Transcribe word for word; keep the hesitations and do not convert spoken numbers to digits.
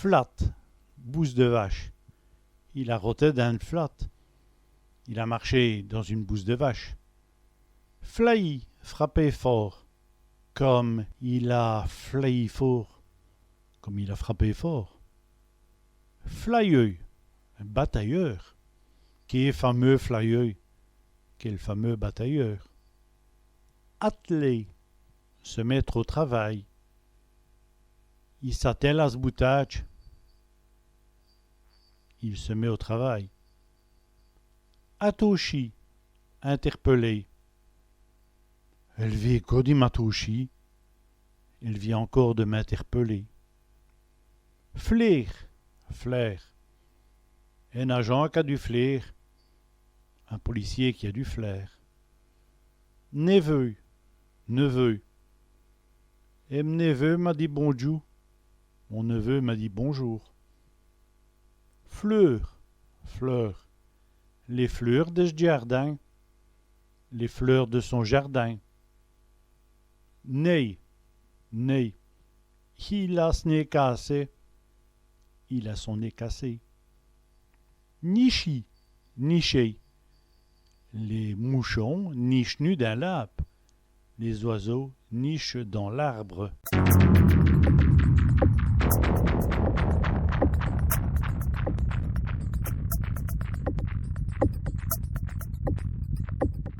Flate, bouse de vache. Il a roté dins ène flate. Il a marché dans une bouse de vache. Flèyî, frapper fort. Come il a flèyî fôrt. Comme il a frappé fort. Flayeû, batailleur. Qué fameûs flayeû. Quel fameux batailleur. Atelér, se mettre au travail. I s'atèle a s' boutadje. Il se met au travail. Atauchî, interpeller. Èle vient co di m'atauchî. Elle vient encore de m'interpeller. Flair, flair. In-agent qu'a du flair. Un policier qui a du flair. Nèveû, neveu. Èm nèveû m'a dit bondjoû. Mon neveu m'a dit bonjour. Fleûr, fleur. Lès fleûrs dè s' djârdin. Les fleurs de son jardin. Nez, nez. Il a s' nez cassé. Il a son nez cassé. Nichî, nicher. Lès mouchons nich'nut dins l'âbe. Les oiseaux nichent dans l'arbre.